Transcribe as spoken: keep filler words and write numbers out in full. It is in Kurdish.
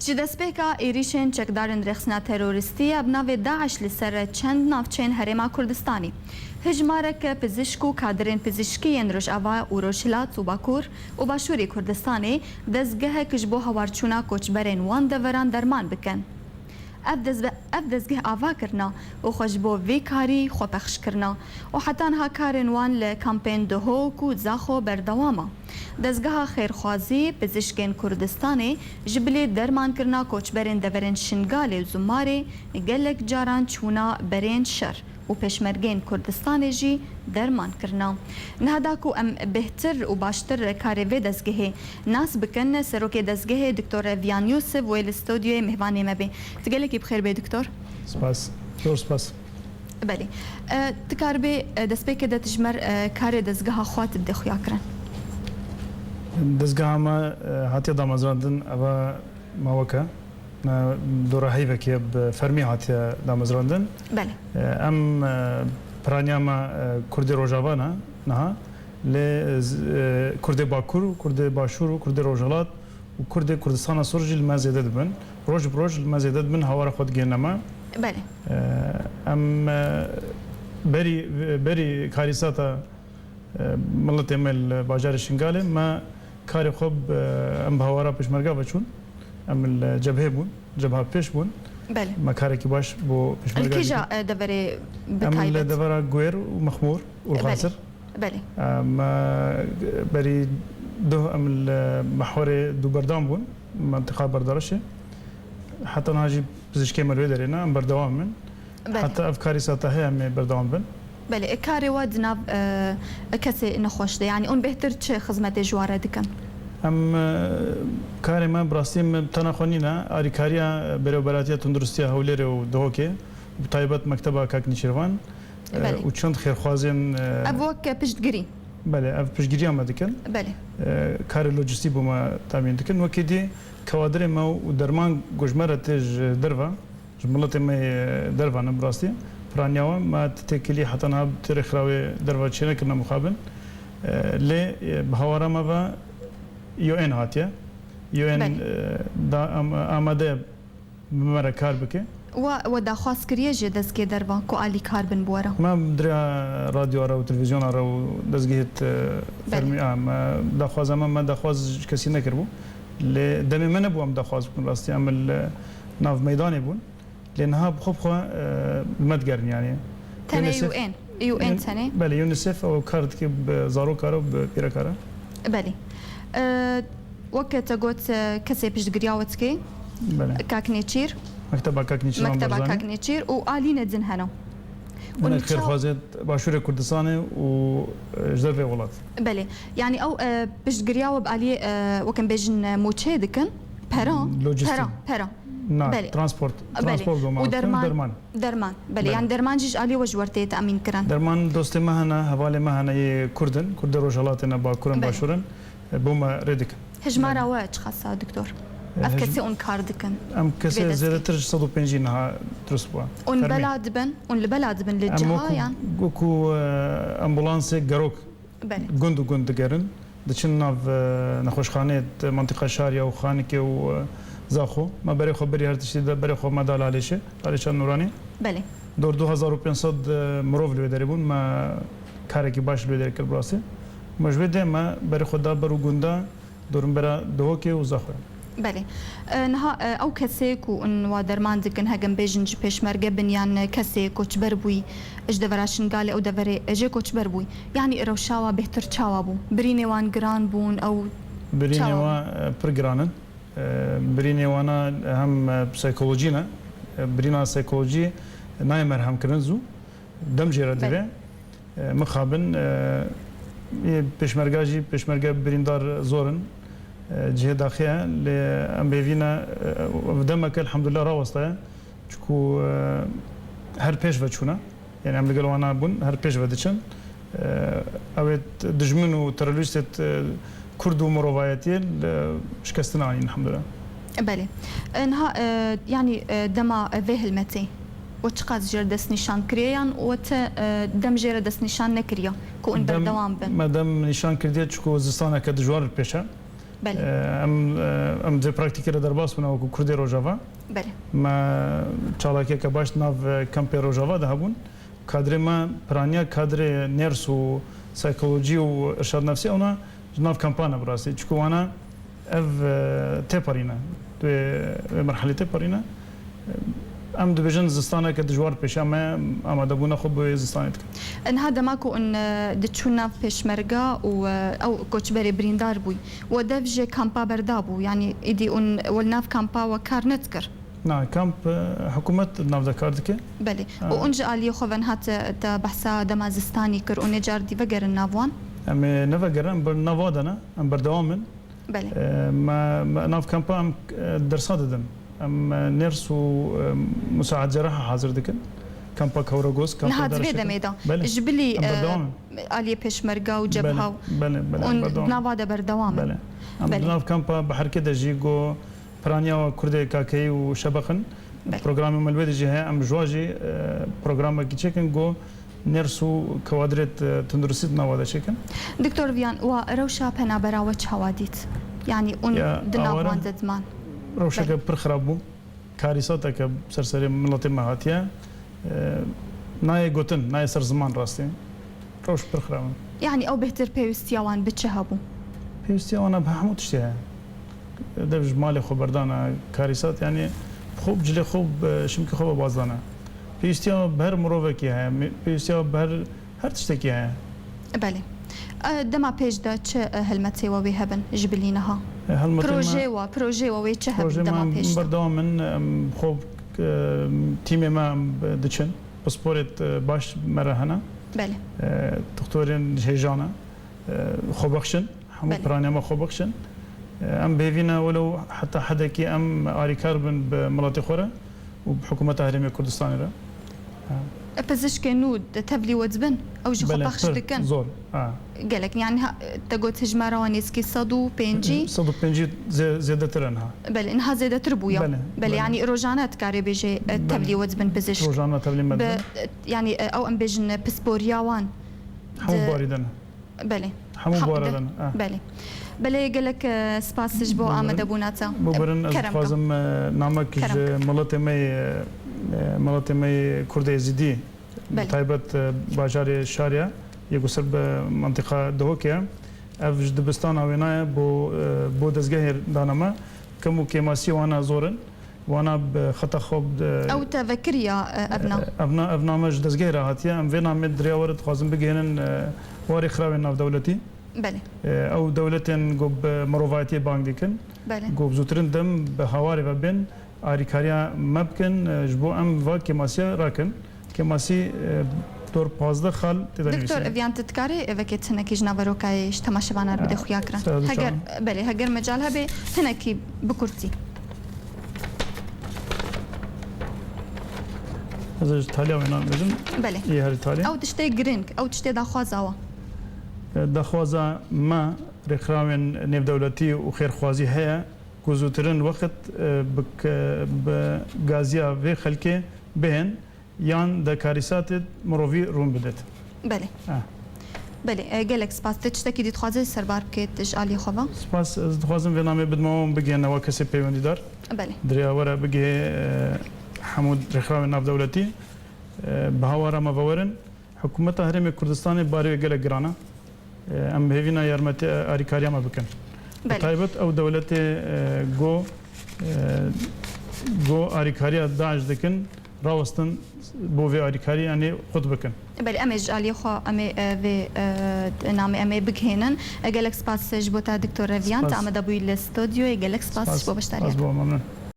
Ji destpêka êrîşên çekdarên rêxistina terorîstî ya bi navê DAIŞ li ser çend navçeyên Herêma Kurdistanê, hijmarek pizişk û kadirên pizişkî yên Rojava û Rojhilat û Bakur û Başûrê Kurdistanê dezgehek ji bo hawarçûna koçberên wan deveran derman bikin. Ev dezbe-, ev dezgeh ava kirina û xwe ji bo vê karî xwepexş kirina û heta niha karên wan li kampên Duhok û Zaxo berdewam e. Dezgeha xêrxwazî pizişkên Kurdistanê ji bilî dermankirina koçberên deverên Şingalê û Zumarê gelek caran çûna berên şer û pêşmergeyên Kurdistanê jî derman kirina. Niha da ku em bêhtir û baştir karê vê dezgehê nas bikin, serokê dezgehê Doktor Viyan Yûsif wê li stûdyoyê mêvanê me bê. Tu gelekî bi xêr bê, Doktor. Spas. Zor spas. Belê. E, tu karibê, e, destpêkê de tu ji me re, e, karê dezgeha xwe tu bidê xuya kirin. Dezgeha me, e, hatiye damezrandin, eva maweke. Me dora heyvekê bi fermî hatiye damezrandin. Belê. E, em, e, piraniya me, e, Kurdê Rojava ne niha. Lê, e, Kurdê Bakur, Kurdê Başûr û Kurdê Rojhilat û Kurdê Kurdistana Sor jî li me zêde dibin. Roj bi roj li me zêde dibin, hawara xwe digihîne me. Belê. E, em, e, berî, berî karîsata, e, miletê me li bajarê Şingalê, me karê xwe bi, em bi hawara pêşmerga ve çûn. Em li cebhê bûn, cebha pêş bûn. Belê. Me karekî baş bo pêşmerga Li kîja, dikir. E, deverê bi Em li taybet? Devera Guêr û Mexmûr, Belê. Urxasir. Belê. E, me berî duh em li mehwerê dû berdam bûn, mentiqa Berdarişê. Heta niha jî pizîşkê me li wê derê ne, em berdewam in. Belê. Heta ev karîsata heye em ê berdewam bin. Belê, e, karê we di nav, e, kesê nexweş de, yanî hûn bêhtir çi xizmetê ji wan re dikin? Em, e, karê me bi rastî min tena xwe nîne, alîkariya Berêwberatiya Tunduristiya Hewlêrê û Duhokê, bi taybet Mekteba Kak Nêçîrvan, e, Belê. Û çend xêrxwazên, e, Ev wek piştgirî? Belê, ev piştgiriya me dikin. Belê. E, karê lojistî bo me temîn dikin. Wekî dî kewadirê me û derman ku ji me re tê ji derve, ji miletê me yê derve ne bi rastî. Piraniya we me ti têkilî heta niha bi têrê xirawê derve çênekirine mixabin. E, lê, e, bi hawara me ve U N hatiye. U N, Belê. E, da, am-, amade ye bi me re kar bike. We, we daxwaz kiriye ji dezgehê derve ku alîkar bin bi we re? Me bi dirêya radyoya re û televîzyona re û dezgehê, e, Belê. Fermî, a, me daxwaza me, me daxwaz ji kesî nekiribû. Lê demê me nebû em daxwaz bikin rastî. Em li nav meydanê bûn. Lê niha bi xwe bi xwe, e, li me digerin yanî. Tenê UNICEF U N, U N tenê? Belê, UNICEF ew kar dike bi zaroka re û bi pîreka re. Belê. E, weke te got, e, kesê piştgiriya we dike? Belê. Kak Nêçîr? Mekteba Kak Nêçîr Mekteba Kak Nêçîr û alîne din hene. Hûn Hinek çaw- xêrxwazê Başûrê Kurdistanê û, e, ji dervê welat. Belê. Yanî ew, e, piştgiriya we bi alî, e, weke em bêjin, e, mûçeyê dikin? Pera? Lojistik. Pera, pera. Na, Belê. Transport. Belê. Transport bo Û me derman, derman. derman. Belê, Belê. Yanî derman jî ji alî we ji we re tê temîn kirin. Derman dostê me hene, hevalê me hene yê Kurd in, Kurdê Rojhilatê ne, Bakur in, Belê. Başûr in, e, bo me rê dikin. Hijmara Belê. We çiqas e, doktor? E, Ev hij- kesê hûn kar dikin? Em kesê Vê destê. zêdetir ji sed û pêncî niha dirust bû. Hûn Fermî. bela dibin, hûn li bela dibin li Em ciha wekû, yan? wekû, e, ambulansê gerok Belê. Gund û gund digerin. Diçin nav, e, nexweşxaneyê, di mentiqa Şariya û Xanikê û, e, Zaxo. Me berê xwe birî her tiştî de, berê xwe me da Lalêşê, Lalêşa Nûranî. Belê. Dor du hezar û pênc sed, e, mirov li wê derê bûn. Me karekî baş li wê derê kir bi rastî. Me ji wê dê me berê xwe da ber û gunda, Dorimbera Duhokê û Zaxoyê. Belê. E, niha, e, ew kesê ku hûn wa derman dikin, hegem bêjin ji pêşmerge bin yan kesê koçber bûyî, ji devera Şingalê ew deverê jê koçber bûyî. Yanî rewşa wa bêhtir çawa bû? Birînê wan giran bûn, ew Birînê çawa wa, bûn? e, pir giran in. E, birînê wana hem, e, psîkolojî ne. E, birîna psîkolojî nayê merhem kirin zû. Dem jê re Belê. divê. E, mixabin, e, yê pêşmerga jî, pêşmerge birîndar zor in. E, cihê daxê ye, lê em bêvî ne, e, ev demeke elhamdulillah rawestaye. Çiku, e, her pêş ve çûne. Yani em li gel wana bûn, her pêş ve diçin. E, ew ê dijmin û terorîstê, e, Kurd û mirovayetiyê li şikestin anîn, elhamdulillah. Belê. E, niha, e, yanî, e, dema, e, vê hilmetê we çiqas jê re destnîşan kiriye yan we te, e, dem jê re destnîşan nekiriye ku hûn Dem, berdewam bin? me dem nîşan kirdiye çiku zistaneke dijwar li pêş e. Belê. E, em, e, em vê praktîkê re derbas bûne wekû Kurdê Rojava. Belê. Me çalakiyeke baş di nav, e, kampê Rojava de hebûn. Kadrê me piraniya kadrê nêrs û saykolojî û irşad nefsî ewna ji nav kampan e bi rastî. Çiku wana ev, e, têparîne. Wê, wê merhelê têparîne. Em dibêjin zistaneke dijwar pêşiya me, amadebûna xwe bi wê zistanê dikin. Niha dema ku hûn, e, diçûn nav pêşmerga û, e, ew koçberê birîndar bûy, we dev ji kampa berdabû, yanî îdî hûn we li nav kampa we kar nedikir? Na, kamp, e, hikûmet di nav de kar dike. Belê. Ha. Û hûn ji aliyê xwe ve niha te, te behsa dema zistanî kir û nê car dî vegerin nav wan? Em ê nevegerin, em ber nav wa de ne, em berdewam in. Belê. E, me, me nav kampa em, e, dersa didin. Em, e, nêrs û, e, musaedceraha hazir dikin. Kampa Kewregos, kampa Niha di vê Darüşşefa. Demê de. Belê. Ji bilî, Em berdewam e, in. Aliyê pêşmerga û Belê, cebha û belê, belê, em hûn berdewam in. Nava de berdewam in. Belê. Em Belê. Di nav kampa Biherkê de jî go piraniya Kurdê Kakeyî û Şebeq in. Belê. Programê me li wê de jî heye. Em ji wa jî, e, programekî çêkin go nêrs û kewadirêt, e, tunduristî di nava de çêkin. Doktor Viyan, wa rewşa penabera we çawa dît? Yanî hûn Ya, di nav aware wan de diman. Rewşeke Belê. Pir xirab bû. Karîsateke ser serê miletê me hatiye. E, nayê gotin, nayê ser ziman rastî. Rewş pir xirab in. Yanî ew bêhtir pêwîstiya wan bi çi hebû? Pêwîstiya wan bi hemû tiştê heye. Dev ji malê xwe berdana, karîsat, yanî xwe bi cilê xwe, bi şimkê xwe ve bazdana. Pêwîstiya bi her mirovekî heye, me-, pêwîstiya bi her, her tiştekî heye. Belê. E, dema pêş de çi, e, helmetê we wê hebin ji bilî niha? E, helmetê me Projeyê we, projeyê we wê çi hebin Projeyê dema me pêş de? Berdewam in, em xwe, e, tîmê me em diçin. Pisporêt, e, baş me re hene. Belê. E, doktorên hêja ne. E, xwe bexşin. Hemû Belê. Piraniya me xwe bexşin. E, em bi hêvî ne welew heta hedekî em arîkar bin bi miletê xwe re û bi hikûmeta Herêmê Kurdistanê re. E, pizişkên nû di tevlî we dibin? Ew jî xwe Belê, pexş pir dikin? Zor. Ha. Gelek, yanî ha, te got hijmara wan nêzîkî sed û pêncî? Sed û pêncî zê-, zêdetir e niha. Belê, niha zêdetir bû ya. Belê, Belê, belê. Yanî rojane dikarê bêjê, e, Belê. Tevlî we dibin pizişk? Rojane tevlî me Bi, dibin. E, yanî, e, ew em bêjin, e, pisporiya wan Hemû di barî de ne. Belê. Hemû Haq-, bara de de-, ne, eh. Belê. Belê, gelek, e, spas ji bo Bû birin, amadebûna te. Bû birin, ez Kerem ka. Dixwazim, e, namek Kerem ji ka. Miletê me yê, e, miletê me yê Kurdê Êzidî, Belê. Taybet, e, bajarê Şariya, yê ku ser bi mentiqa Dihokê ye. Ev ji dibistana wêna ye bo, e, bo dezgehê dana me. Kem û kêmasiyê wana zor in. Wana bi xeta xwe bi Ew te vekiriya, e, ev na? Ev na, ev name ji dezgehê re hatiye. Em vê namê di rêya we re dixwazin bigihînin, e, warê xirawên navdewletî. Belê. E, ew dewletên ku bi mirovahiyetiyê bang dikin, Belê. Ku bi zûtirin dem bi hawarê ve bên, arîkariya me bikin, e, ji bo em va kêmasiya rakin. Kêmasî, e, dor pazdeh xal tê de Doktor nivîsî. Viyan, tu dikarî vekê hinekî ji naverokayê ji temaşevanan bidê xuya kirin? Sağ ol, Heger, sağ ol. Belê, heger mecal hebe hinekî bi kurtî. Ez ji taliya wê nabêjim. Belê. Yê herî talî. Ew tiştê giring, ew tiştê daxwaza wa. E, daxwaza me rêxirawên nêvdewletî û xêrxwazî heye ku zûtirin wext, e, bi ke-, bi gaziya vê xelkê bihên. Yan de karîsatê mirovî rûn bidêt. Belê. Ah. Belê, e, gelek spas. Te tiştekî dî dixwaze serbar bikêt ji alî xwe ve? Spas, ez dixwazim vê namê bidime wan bigihêne wa kesê peywendîdar. Belê. Di rêya we re bigihê, e, hemû rêxirawên navdewletî, e, bi hawara me ve werin. Hikûmeta Herêmê Kurdistanê barê wê gelek giran e. E, em bi hêvî ne yarmetî, e, arîkariya me bikin. Bi Belê. Taybet ew dewletê, e, go, e, go arîkariya DAIŞ dikin, rawestin bo vê arîkarî, yanî xut bikin. Belê, em ê ji aliyê xwe, em ê, e, vê, e, namê em ê bigihênin. E, gelek spas ji bo te, Doktor Reviyan, Spas. Te amade bûyî li studyoyê. Gelek spas Spas, ji bo beşdariyê. Spas bo, memnun.